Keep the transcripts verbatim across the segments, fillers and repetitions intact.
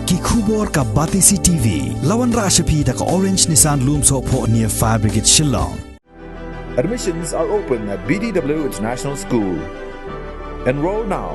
Ki khubor ka Batesi T V. La wanrah sha phi da ka Orange Nissan Lumsohphoh near Fire Brigade Shillong. Admissions are open at B D W International School. Enroll now.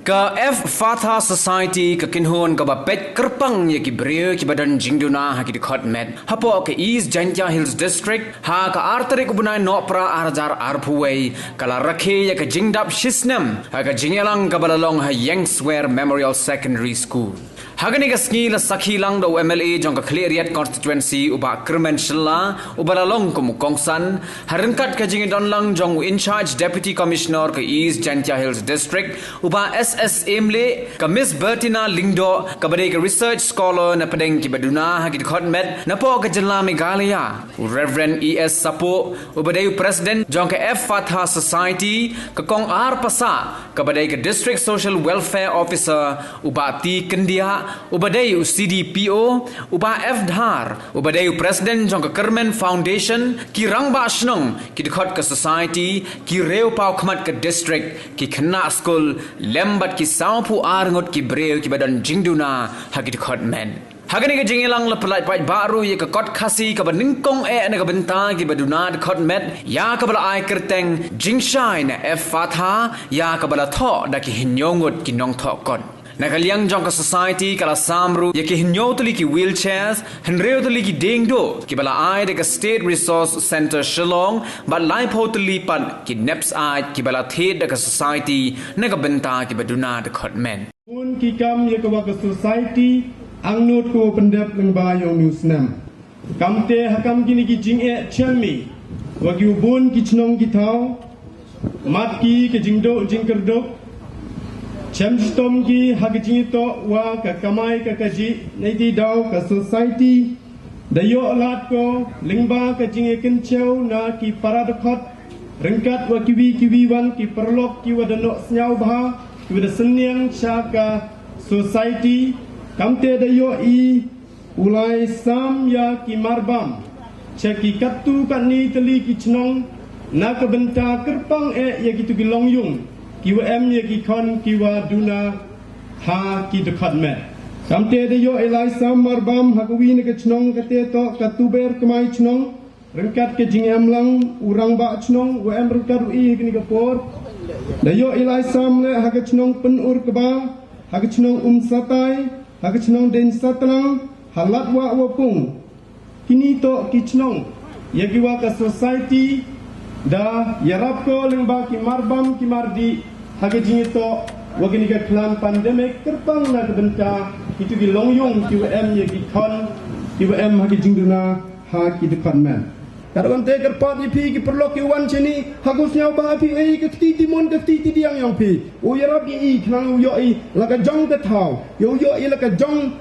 Ka F Fatha Society ka kynhun kaba peit kyrpang ïa ki briew kiba don jingduna ha ki dkhot met hapoh ka East Jaintia Hills District ha ka ar tarik u bnai Nohprah ar hajar arphew wei ka la rakhe ïa ka jingdap shisnem ha ka jingïalang kaba la long ha Yangswer Memorial Secondary School. Ha kane ka sngi la sakhi lang da u M L A jong ka Khliehriat Constituency u Bah Kyrmen Shylla uba la long kum u kongsan, ha ryngkat ka jingdon lang jong u In-charge Deputy Commissioner ka East Jaintia Hills District u Bah S S Emleh, ka Miss Bertina Lyngdoh kaba dei ka research scholar na pdeng kiba duna ha ki dkhot met napoh ka jylla Meghalaya, u Reverend E S Sapoh uba dei u President jong ka F Fatha Society, ka Kong R Passah kaba dei ka District Social Welfare Officer, u Bah T Kyndiah uba dei u C D P O, u Bah F Dhar uba dei u President jong ka Kyrmen Foundation, ki rangbah shnong, ki dkhot ka Society, ki riewpawkhmat ka District, ki khynnah skul lem bad ki sawphew ar ngut ki briew kiba don jingduna ha ki dkhot met. Ha kane ka jingïalang la pyllait paidbah ruh ïa ka kot Khasi kaba nyngkong eh na ka bynta kiba duna dkhot met ïa kaba la ai kyrteng Jingshai na F Fatha ïa kaba la thoh da ki hynñiew ngut ki nongthoh kot. Na ka liang jong ka Society ka la sam ruh ïa ki hynñiew tylli ki wheelchairs, hynriew tylli ki diengduh kiba la ai da ka State Resource Centre Shillong bad laiphew tylli pat ki knepsaid kiba la thied da ka Society na ka bynta kiba duna dkhot met. Bun ki kam ïa kaba ka Society angnud ko pyndep lyngba ïa une u snem. Kamte ha kam kine ki jingeh chem i wa ki u bun ki chnong ki thaw, mad ki ka jingduh jingkyrduk, chem shitom ki ha ka jingitoh wa ka kamai ka kajih. Neiti daw ka Society da ïoh lad ko lyngba ka jingïakynchew na ki para dkhot ryngkat wa kiwi kiwi wan ki paralok kiwa da noh sngewbha, kiwa da synñiang sha ka Society. Kamte da ïoh i u lai sam ïa ki marbam sha ki katto katne tylli ki chnong na ka bynta kyrpang eh ïa kitu ki longïung kiwa em ïa ki khon kiwa duna ha ki dkhot met. Kamte da ïoh i lai sam marbam ha kawi na ka chnong, kate toh ka Tuber Kmai Chnong, ryngkat ka jingem lang u rangbah chnong wa em ryngkat u i ha kane ka por. Da ïoh i lai sam leh ha ka chnong Pynur Kba, ha ka chnong Umsatai, ha ka chnong Deiñ Satlang, ha Ladwah Wapung. Kini toh ki chnong ïa kiwa ka Society da ïarap ko lyngba ki marbam ki mardih ha ka jingitoh wa kane ka khlam pandemic kyrpang na ka bynta kitu ki longïung kiwa em ïa ki khon kiwa em ha ka jingduna ha ki dkhot met. Ka dei ban te kyrpad ïa phi ki paralok ki wan shane, ha ka sngewbha phi ei ka kti timon ka kti tidiang yong phi. U ïarap ïa i khnang u ïoh i la ka jong ka thaw, ïa u ïoh i la ka jong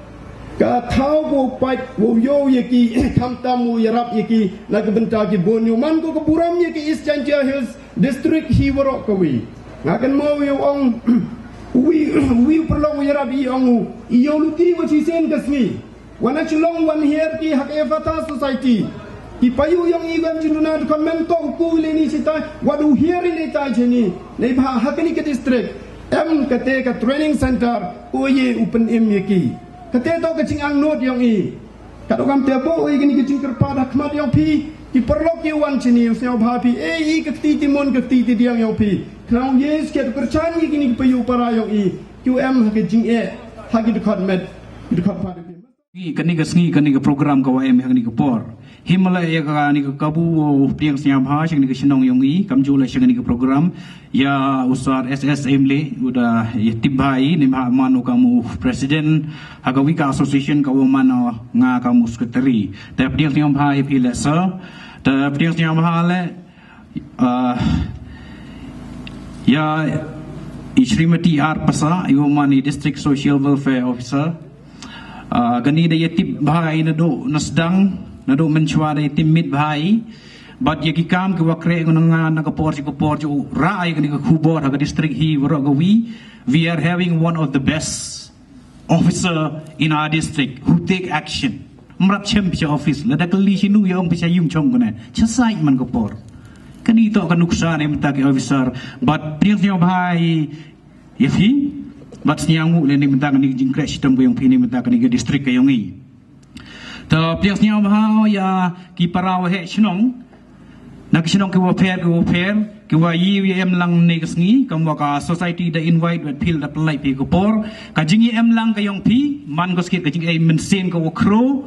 ka thaw ko pait, u ïoh ïa ki khamtam u ïarap ïa ki na ka bynta ki bun. Ïa u man ko ka burom ïa ka East Jaintia Hills District hi waroh kawi. Nga kynmaw ïa u ong wi wi u paralok u ïarap i ong u i ïoh luti wa shisien ka sngi. Wan na Shillong wan hiar ki ha ka F Fatha Society. Ki payu yong i wan junduna dkhot met toh u ku ile ni sita, wat u hiar ile ta jeni. Nei bha ha kani ka district em kate ka training center u ye u pynim ye ki. Kate toh ka jingangnud yong i. Ka dok am te bo u ye kani ka jingkyrpad ha khmat yong phi. Ki paralok ki wan jeni u sngewbha phi. E i ka kti timon ka kti tidiang yong phi. Khnang u ye sket kyrchan ye kini ki payu para yong i. Ki u em ha ka jingeh ha ki dkhot met ki dkhot pha. Kani ka sngi kani ka program ka wa em ha kani ka por. Him la ïa kani ka kabu u pdiang sngewbha sha kani ka shnong yong i kamjooh la sha kani ka program. Ïa u Sir S S Emley u da ïa tip bha i, ne ma man u kam u president ha ka wi ka association ka wa man nga kam u secretary. Te pdiang sngewbha i phi le sir. Te pdiang sngewbha le Ah, ïa i Shrimati R Passah, i wa man i District Social Welfare Officer. Ah, kani da ïa tip bha i naduh na sdang, naduh mynshwa da ïa tip mit bha i. Bad ïa ki kam ki wa kre ngan nga na ka por shi ka por ju ra ïa kani ka khubor ha ka district hi waroh kawi. We are having one of the best officer in our district who take action. Mrap chem pisa office la da kali shinu yong pisa yung chong kone. Chasai man ko por. Kani to ka nuksa ne mta ki officer. But pisa bhai yafi. Bad sniang u leh ni mynta kani ka jingkhreh shitom ka yong phi ni mynta kani ka district ka yong i. Ta piang sniang bha ya ki para wa heh shnong. Na ki shnong ki wa pher ki wa pher ki wa yi wi em lang ni ka sngi kam wa ka society da invite wa phil da pelai phi ka por. Ka jing yi em lang ka yong phi man ka skit ka jing ei mynsiem ka wa khro.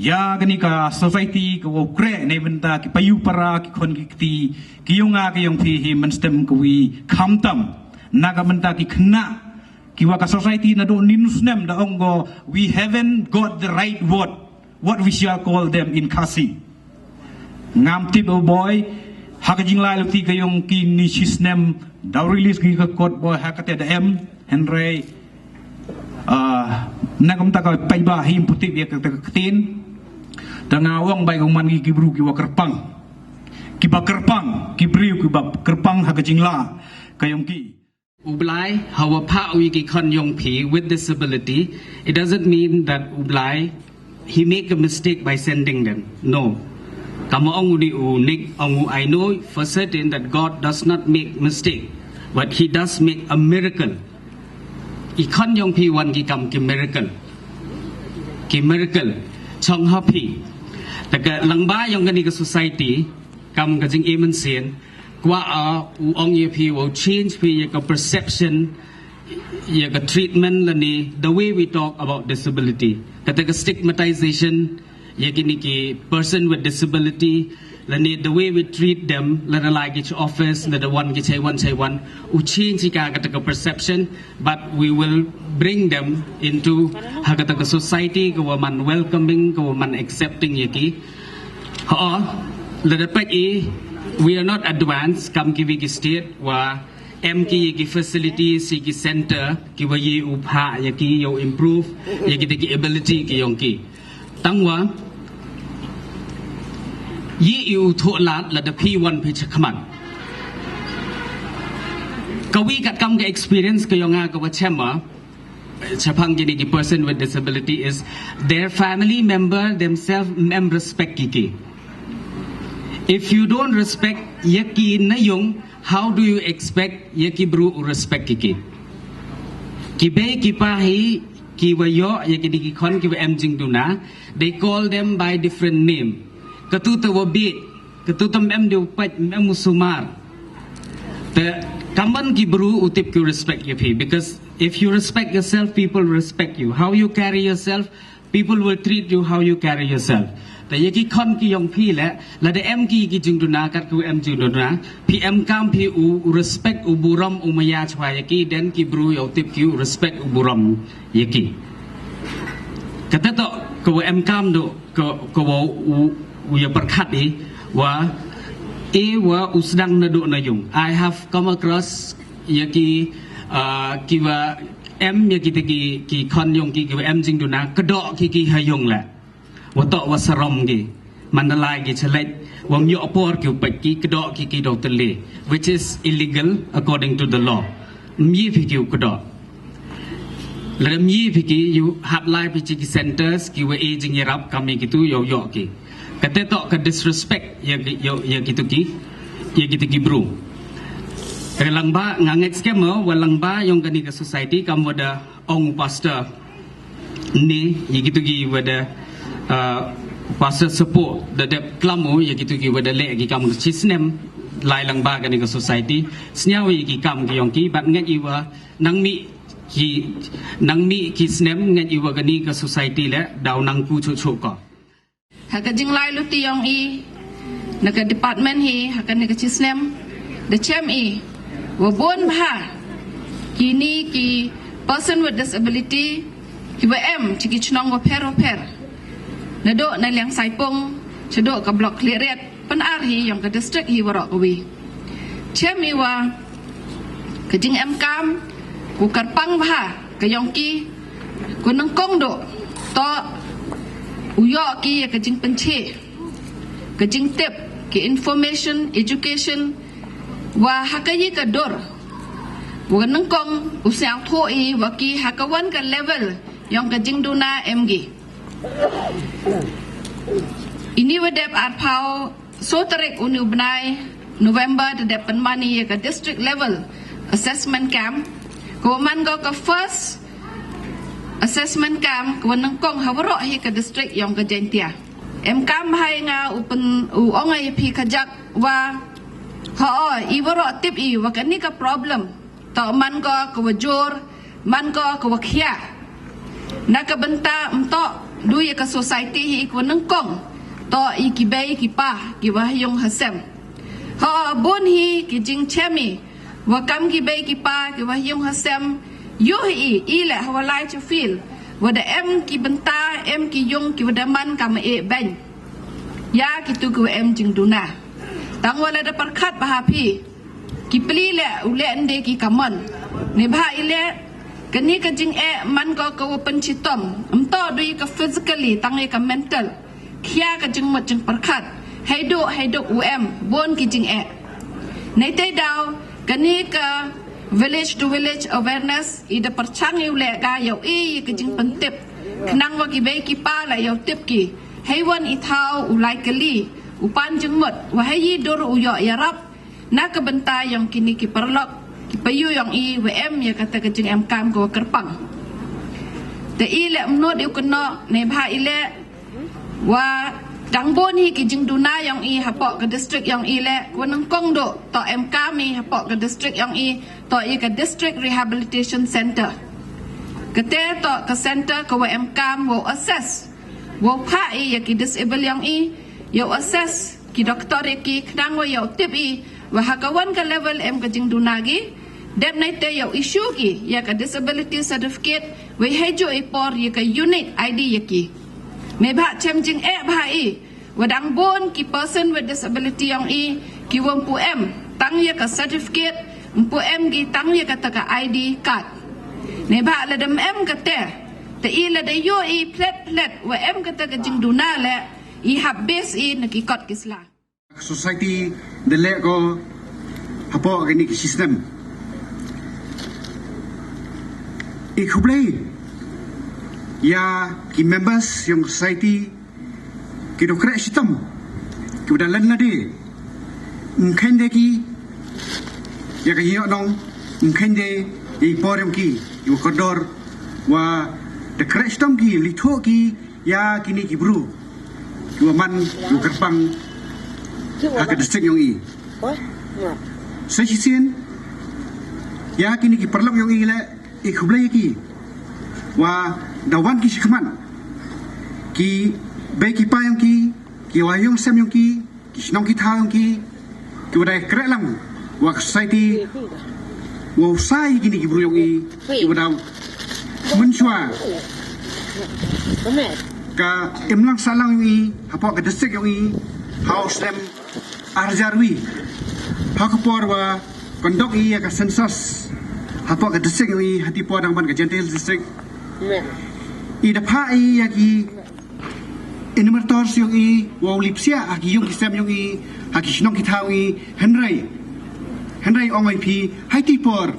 Ya kani ka society ka wa kre ni mynta ki payu para ki khon ki kti ki yong a ka yong phi hi mynstem ka wi kham tam. Na ka mynta ki khna ki wa ka society na do nin snem da ong go we haven't got the right word. What we shall call them in Khasi. Ngam tip o boy ha ka jinglai luti ka yong ki ni shi snem da release ki ka kot boy ha ka te da em henrei. Ah, na kam ta ka pai ba him putip ya ka ta ka ktin. Ta nga wang bai ka man ki ki bru ki wa kerpang ki ba kerpang ki bru ki ba kerpang ha ka jingla ka yong ki. U Blai, ha wa pha wi ki khon yong phi with disability, it doesn't mean that U Blai, he make a mistake by sending them. No. Kama ong u ni u Nick, ong u, I know for certain that God does not make mistake, but he does make a miracle. I khon yong phi wan ki kam ki miracle. Ki miracle. Chong ha phi. Ta ka lang ba yong kani ka society, kam ka jing e mynsiem, kwa a u ong ya phi wa change phi ya ka perception ya ka treatment la ni the way we talk about disability. Kata ka stigmatization ya ki ni ki person with disability la ni the way we treat them la da lai ki office la da wan ki chai wan chai wan u change ka kata ka perception. But we will bring them into ha kata ka society ka wa man welcoming ka wa man accepting ya ki. Ha la da pek i we are not advanced kam ki wi ki state wa em ki ya ki facilities ya ki center ki wa ye u pha ya ki yow improve ya ki da ki ability ki yong ki. Tang wa ye i u thoh lad la da phi wan phi chakman. Ka wi kat kam ka experience ka yong a ka wa chema chapang ki ni ki person with disability is their family member themselves mem respect ki ki. If you don't respect ya ki na yong, how do you expect ya ki bru u respect ki ki? Ki bei ki pa hi ki wa yo ya ki di ki khon ki wa em jing duna. They call them by different name. Katu ta wa bit katu ta mem di u pet mem u sumar. Ta kaman ki bru u tip ki respect ya phi because if you respect yourself people respect you. How you carry yourself people will treat you how you carry yourself. Ta ya ki khon ki yong phi le la da em ki ki jing duna kat ku em jing duna phi em kam phi u respect u burom u maya chwa ya ki den ki bru yow tip ki u respect u burom ya ki. Kata to ko em kam do ko ko u u ya perkhat i wa e wa u sedang na do na yung. I have come across ya ki uh, ki wa em ya ki te ki ki khon yung ki ki wa em jing duna kedok ki ki ha yung le. Wa tok wa sarom ki mandalai ki chalek wa myo apor ki upek ki kedok ki ki dok tele which is illegal according to the law. Myi phi ki u kedok lada myi phi ki yu hap lai phi ki centers ki wa e jing yarap kami ki tu yow yok ki. Kate tok ka disrespect ya ki yow ya ki tu ki ya ki tu ki bru. Ka lang ba nganget skema wa lang ba yong kani ka society kam wa da ong pastor ni ya ki tu ki wa da uh, pastor support da dep klamu ya ki tu ki wa da le ki kam ka chisnem lai lang ba kani ka society. Snyaw ya ki kam ki yong ki bat nget i wa nang mi ki nang mi ki snem ngan i wa kani ka society le daw nang ku chu chu ko. Ha ka jinglai luti yong i na ka department hi ha kani ka chi snem da chem i wa bon bha kini ki person with disability ki wa em chi ki chnong wa pher wa pher. Na do na liang Saipung cha do ka block Khliehriat pan ar hi yong ka district hi warok wi. Chem i wa ka jing em kam ku karpang bha ka yong ki ku nangkong do to u yok ki ya ka jing penche ka jing tip ki information education wa ha ka yi ka dur wa nangkong u siang tho i wa ki ha ka wan ka level yong ka jing duna em gi. Ini wa dep ar phaw so tarik uni u bnai November da dep pynmani ya ka district level assessment camp Ka wa man ko ka first assessment camp ka wa nyngkong ha waroh hi ka district yong ka Jaintia. Em kam bha ïa nga u pyn u ong ïa phi ka jak wa ha o i waroh tip i wa kani ka problem. To man ko ka wa jur, man ko ka wa khia. Na ka bynta mto du ïa ka society hi ka wa nyngkong. To i ki bei ki pa ki wa ha yung ha sem. Ha o bun hi ki jingchem i wa kam ki bei ki pa ki wa ha yung ha sem. Yu hi i i le ha wa lai chu fil. Wa da em ki bynta em ki yung ki wa da man kam e beng. Ïa ki tu ki wa em jingduna. Tang wa la da pyrkhat bha phi. Ki pli le u le nde ki kamon. Ne bha i le kani ka jing e man ko ka wa pynchitom. Mto du i ka physically tang i ka mental. Khia ka jingmut jingpyrkhat. Hei du hei du u em bun ki jing e. Nei te daw kani ka village to village awareness i da pyrchang i u le ga yow i ka jingpyntip. Khnang wa ki bei ki pa la yow tip ki. Hei wan i thaw u lai kali u pan jingmut wa hei i dur u yoh ïarap. Na ka bynta yong kini ki paralok ki payu yong i wa em ïa kata ka jingem kam ka wa kyrpang. Te i le mnot i u kynnoh ne bha i le wa dang bun hi ki jingduna yong i hapoh ka district yong i le ka wa nyngkong du to em kam i hapoh ka district yong i to i ka district rehabilitation center. Kate to ka center ka wa em kam wa assess wa pha i ïa ki disable yong i ïa assess ki doktor ïa ki khnang wa ïa tip i wa ha ka wan ka level em ka jingduna ki. Dep nei te ïa issue ki ïa ka disability certificate wa hei ju i por ïa ka unique I D ïa ki. Me bha chem jing e bha i wa dang bun ki person with disability yong i ki wa mpu em tang ïa ka certificate mpu em ki tang ïa kata ka I D card. Ne bha la dem em kate te i la da yu i plet plet wa em kata ka jingduna le i hap bes i na ki kot ki sla. Society de le ko hapoh kini ki system. I khublei ïa ki members yong society ki do krek shitom ki udah len lade mkhen de ki ïa ka ïoh nong mkhen de i por yong ki ïa ka dor wa de krek shitom ki litho ki ïa kini ki bru ki wa man ki wa kyrpang ha ka district yong i. Sa shisien ïa kini ki paralok yong i le i khublei ki wa da wan ki shikmat ki bei ki pa yong ki ki wa yong sem yong ki ki shnong ki thaw yong ki ki wa da krek lang wa ka society wa u sai kini ki bru yong i ki wa da mynshwa ka imlang salang yong i hapoh ka district yong i ha u snem ar hajar wi ha ka por wa kondok i ïa ka census hapoh ka district yong i hati por dang ban ka Jaintia Hills district. I da pha i ïa ki enumerators yong i wa u lipsia ha ki yung ki sem yong i ha ki shnong ki thaw i hynrei hynrei ong ai phi hai ti por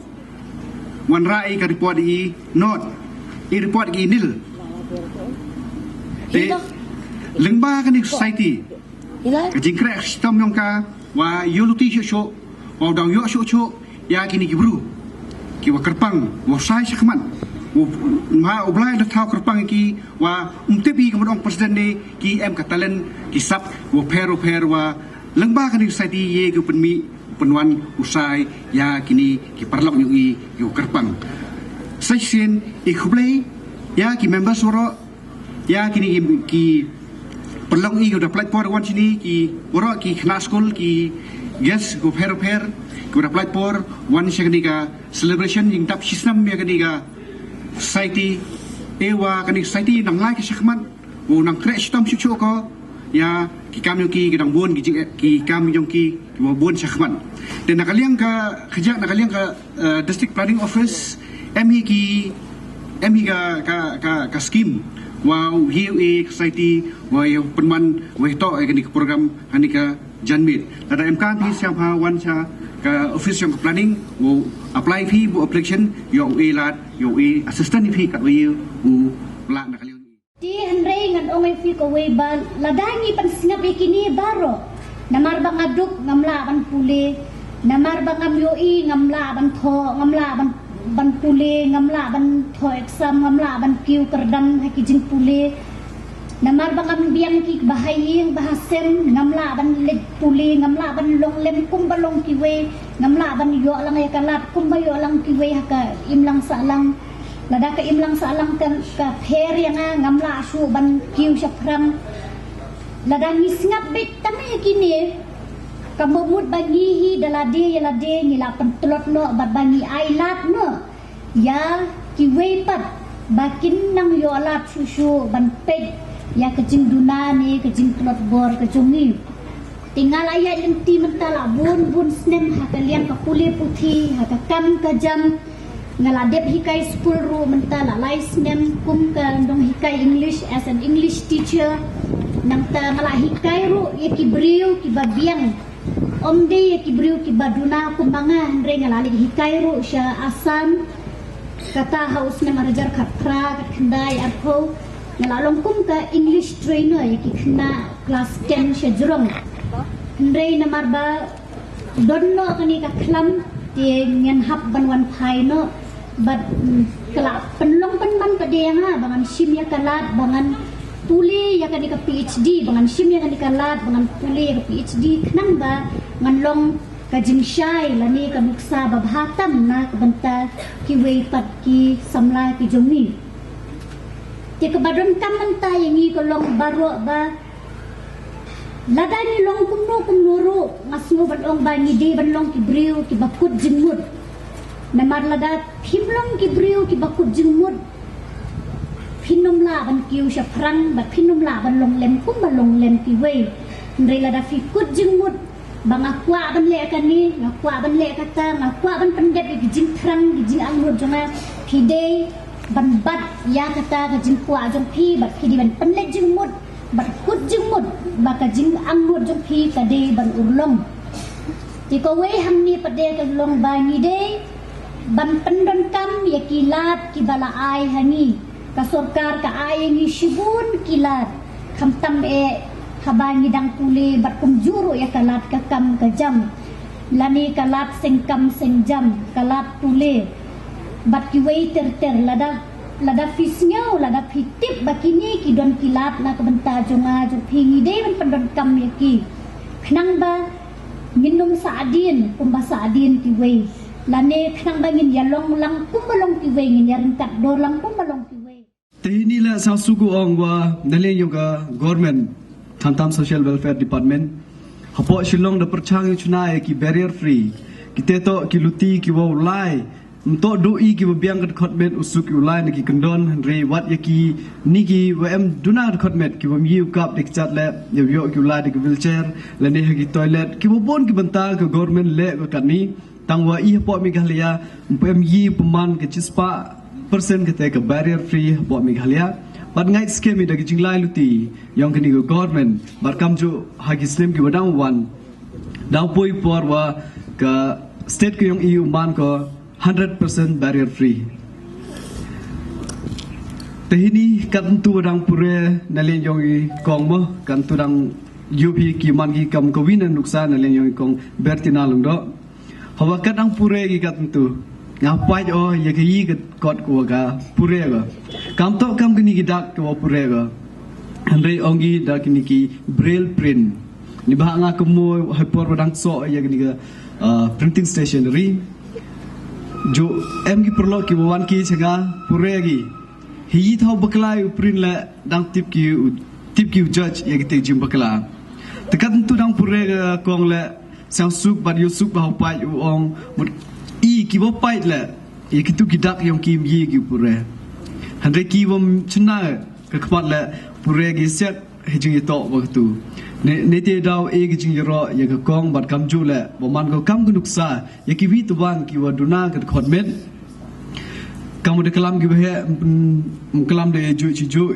wan ra i ka report i not i report i nil. Te lengba kani society ka jingkrek shitom yong ka wa yu luti shu shu wa dang yu shu shu ïa kini ki bru ki wa kyrpang wa sai shakmat wa ma u blai da thaw kyrpang ki wa um tip i ka mudong president ne ki em ka talent ki sap wa pher wa pher wa lengba kani society ye ki pynmi pynwan u sai ïa kini ki paralok yong i ki wa kyrpang. Sa shisien i khublei ïa ki members waroh ïa kini ki paralok i ki wa da pynlait por wan shini ki waroh ki khynnah skul ki guest ki wa pher wa pher ki wa da pynlait por wan sha kani ka celebration ïing dap shisnem ïa kani ka society. E wa kani society nang lai ka shakmat u nang krek shitom shu shu ko ïa ki kam yong ki ki dang bun ki jing ki kam yong ki ki wa bun shakmat. Te na ka liang ka khajak na ka liang ka district planning office em hi ki em hi ka ka ka, ka scheme wa hi e society wa ïa pynman wa to e kani ka program hani ka janmit lada em kan hi siam ha wan cha ka office yong ka planning wa apply phi bu application ïa u e lad ïa u e assistant phi ka u e u la na ka liang. Te hynrei ngan ong ïa phi kawei ba lada ngi pynsngap ïa kine baroh namar ba nga duk ngam lah ban pule namar ba ngam ïohi ngam lah ban thoh ngam lah ban ban pule, ngam lah ban thoh exam, ngam lah ban kiew kyrdan ha ki jingpule. Namar ba ngam biang ki ba ha ïing ba ha sem, ngam lah ban leit pule, ngam lah ban long lem kum ba long kiwei, ngam lah ban ïoh lang ïa ka lad kum ba ïoh lang kiwei ha ka imlang sahlang. Lada ka imlang sahlang ka, ka pher ïa nga, ngam lah shuh ban kiew shaphrang. Lada ngi sngap beit tang ïa kine, ka mut ba ngi hi da lade ïa lade ngi la pyntlot noh bad ba ngi ai lad noh ïa kiwei pat ba kin nang ïoh lad shuh shuh ban peit ïa ka jingduna ne ka jingtlot bor ka jong ngi. Te nga la ïaid lynti mynta la bun bun snem ha ka liang ka pule puthi, ha ka kam ka jam. Nga la dep hikai skul ruh mynta la lai snem kum ka nonghikai English, as an English teacher. Nangta nga la hikai ruh ïa ki briew kiba biang. Ym dei ïa ki briew kiba duna kum ma nga, hynrei nga la leit hikai ruh sha Assam. Kata ha u snem ar hajar khatphra, khatkhyndai, arphew. Nga la long kum ka English trainer ïa ki khynnah klas ten sha jrong. Hynrei namar ba don noh kane ka khlam, te ngan hap ban wan phai noh. Bad, mm, ka la pynlong pynman pat de ïa nga ba ngan shim ïa ka lad ba ngan pule ïa kane ka PhD, ba ngan shim ïa kane ka lad ba ngan pule ïa ka PhD, khnang ba ngan long ka jingshai lane ka nuksa ba bha tam na ka bynta kiwei pat ki samla ki jong ngi. Te kaba donkam mynta ïa ngi ka long baroh ba lada ngi long kumno kumno ruh, nga sngew ban ong ba ngi dei ban long ki briew kiba kut jingmut. Namar lada phim long ki briew kiba kut jingmut, phin ym lah ban kiew shaphrang bad phin ym lah ban long lem kum ba long lem kiwei. Hynrei lada phi kut jingmut ba nga kwah ban leh kane, nga kwah ban leh kata, nga kwah ban pyndep ïa ki jingthrang, ki jingangnud jong nga, phi dei ban bat ïa kata ka jingkwah jong phi bad phi dei ban pynleit jingmut bad kut jingmut ba ka jingangnud jong phi ka dei ban urlong. Te kawei hangne pat de ka long ba ngi dei ban pyndonkam ïa ki lad kiba la ai ha ngi. Ka sorkar ka ai ïa ngi shibun ki lad, khamtam eh haba ngi dang pule bad kumjuh ruh ïa ka lad ka kam ka jam lane ka lad seng kam seng jam, ka lad pule. Bad kiwei ter ter, lada, lada phi sngew, lada phi tip ba kine ki don ki lad na ka bynta jong nga jong phi, ngi dei ban pyndonkam ïa ki. Khnang ba ngin ym sah hadien kumba sah hadien kiwei, lane khnang ba ngin ïalong lang kumba long kiwei, ngin ïaryngkat dor lang kumba long kiwei. Te hini la sngewsuk u ong wa naleng ïong ka government, khamtam Social Welfare Department, hapoh Shillong da pyrchang ïa u chna ïa ki barrier free. Kite toh ki luti ki wa u lai, ym toh duh i ki wa biang ka dkhot met u suk ïa u lai na ki kyndon, hynrei wat ïa kini ki wa em duna ka dkhot met, ki wa ym ïoh kap da ki chat leh, ïa u ïoh ki u lai da ki wheelchair lane ha ki toilet, ki wa bun ki bynta ka government leh ka katni. Tang wa i hapoh Meghalaya ym pu em i pynman ka chispah percent kata ka barrier free hapoh Meghalaya. Bad ngeit skhem i da ka jinglai luti ïong kani ka government bad kamjuh ha ki snem ki wa dang wan, dang poi por wa ka state ka ïong i u man ka hundred percent barrier free. Te hini kattu wa dang pure naleng ïong i kong mo, kattu dang ïoh phi ki man ki kam ka wina nuksa naleng ïong i kong Bertina Lyngdoh. Hawa kat dang pure ki kattu, nga pait o ïa ka i ka kot ko ka pure ko. Kam toh kam kini ki dak ko pure ko. Hynrei ong ki da kini ki braille print. Ni ba nga kamo ha por ba dang so ïa kini ka, uh, printing stationery. Jo em ki perlok ki wan ki changa pure ki. Hi i thaw bakla u print le dang tip ki u, tip ki u judge ïa ki te jim bakla. Te kattu dang pure ka kong le sngewsuk bad ïohsuk ba u pait u ong mut i ki wa pait le ïa kitu ki dak ïong ki ym i ki pure. Hynrei ki wa ym chna ka khmat le pure ki siak hi jingïatoh wa katu. Ne, ne te daw e ki jingïaroh ïa ka kong bad kamjuh le wa man ko kam ka nuksa ïa ki wi tu wan ki wa duna ka khot met. Kam wa da kalam ki wa he, mm, mm, kalam da juh chi juh.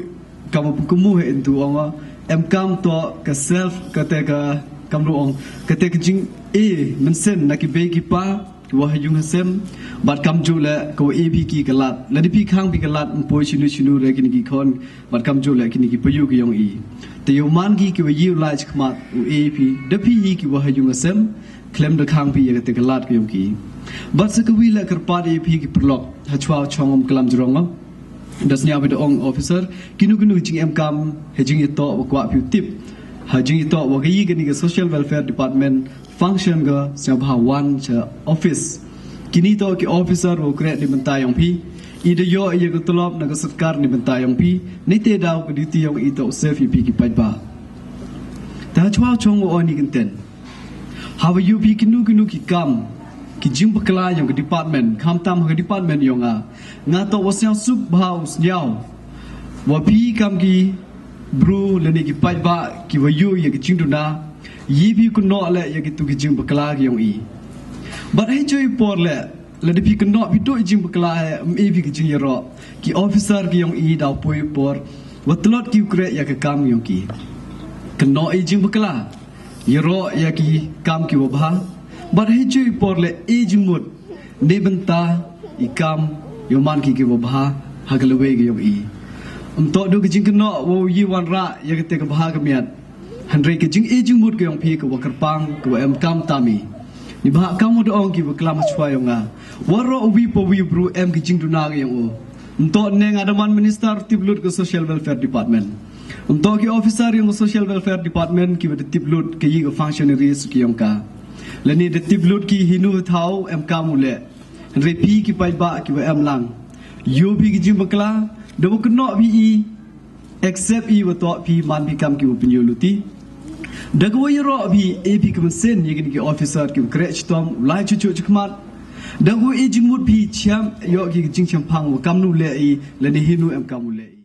Kam wa pun kumu he intu ong wa em kam toh ka self kata ka kam ru ong kata ka jing e mynsiem na ki bei ki pa. ki wa ha ïung ha sem, bad kamjooh leh ka wa e phi ki ka lad. Lada phi khang phi ka lad, ym poi shinu shinu re kini ki khon, bad kamjooh leh kini ki payu ki yong i. Te yow man ki ki wa ïew lai chi khmat u e phi, da phi hi ki wa ha ïung ha sem, khlem da khang phi ïa kata ka lad ki yong ki. Bad sa ka wi leh kyrpad e phi ki paralok, ha chwa chong ym klam jrong. Da sñiaw bad ong officer, kino kino jingem kam, ha jingïatoh wa kwah phi u tip. Ha jingïatoh wa ka i kani ka Social Welfare Department, function ka sñiawbha wan cha office. Kini toh ki officer wa kreh ni bynta yong phi. I da yoh ïa ka tulop na ka sorkar ni bynta yong phi. Ni te daw ka duty yong i toh save ïa phi ki paidbah. Ta chwa chong wa oni kynten. Hawa ïoh phi kino kino ki kam, ki jingbakla yong ka department, khamtam ha ka department yong nga. Nga toh wa sñiaw suk bha u sñiaw. Wa phi kam ki bru lane ki paidbah ki wa ïoh ïa ki jingduna, ïa phi kynnoh leh ïa kitu ki jingbakla ki yong i. Bad hei joi por leh, lada phi kynnoh phi tu i jingbakla, ym e phi ki jingïaroh, ki officer ki yong i daw poi por, wa tlot ki u kreh ïa ka kam yong ki. Kynnoh i jingbakla, ïaroh ïa ki kam ki wa bha, bad hei joi por leh e jingmut, ni bynta i kam, yow man ki ki wa bha, ha ka lawei ki yong i. Ym toh du ka jingkynnoh, wa u ïa wanrah, ïa kata ka bha ka miat. Hynrei ka jing e jingmut ka yong phi ka wa kyrpang, ka wa em kam tam i. Ni bha kam wa da ong ki wa klam ha chwa yong nga. Waroh wi pa wi bru em ki jingduna ka yong u. Ym toh ne nga da man minister tip lut ka Social Welfare Department. Ym toh ki officer yong ka Social Welfare Department ki wa da tip lut ka i ka functionaries ki yong ka. Lane da tip lut ki hinu thaw em kam u leh. Hynrei phi ki paidbah ki wa em lang. Ïoh phi ki jingbakla, da wa kynnoh phi i, accept i wa toh phi man phi kam ki wa pynïoh luti. Da ka wa ïaroh phi, e phi ka mynsiem ïa kini ki officer ki wa kreh chitom, u lai chuh chuh chi khmat. Da ka wa e jingmut phi chiam, ïoh ki jingchemphang wa kamnu leh i, lane hinu em kam u leh i.